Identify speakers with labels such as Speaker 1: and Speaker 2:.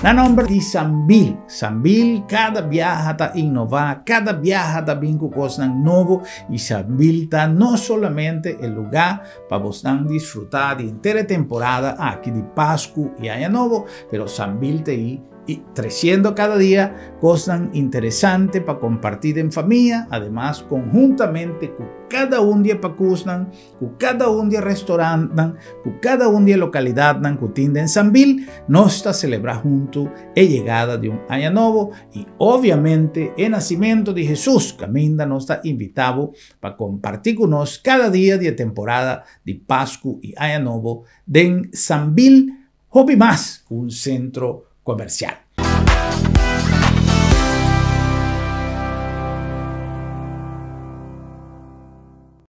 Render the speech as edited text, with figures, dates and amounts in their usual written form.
Speaker 1: Na nòmber di Sambil. Sambil kada biaha ta inová, kada biaha ta bin ku kosnan nobo i Sambil ta no solamente e lugá pa bosnan disfrutá di henter e temporada aki di Pasku i Aña Nobo, pero Sambil ta ei i tresiendo kada dia kosnan interesante pa kompartí den famia, ademas konhuntamente ku kada un di e pakusnan Ku kada un di e restorantnan, ku kada un di e lokalidatnan ku tin den Sambil, nos ta selebrá huntu e yegada di un aña nobo i obviamente e nasimentu di Hesus, kaminda nos ta invitá bo pa kompartí ku nos kada dia di e temporada di Pasku i Aña Nobo den Sambil, hopi mas ku un sentro komersial.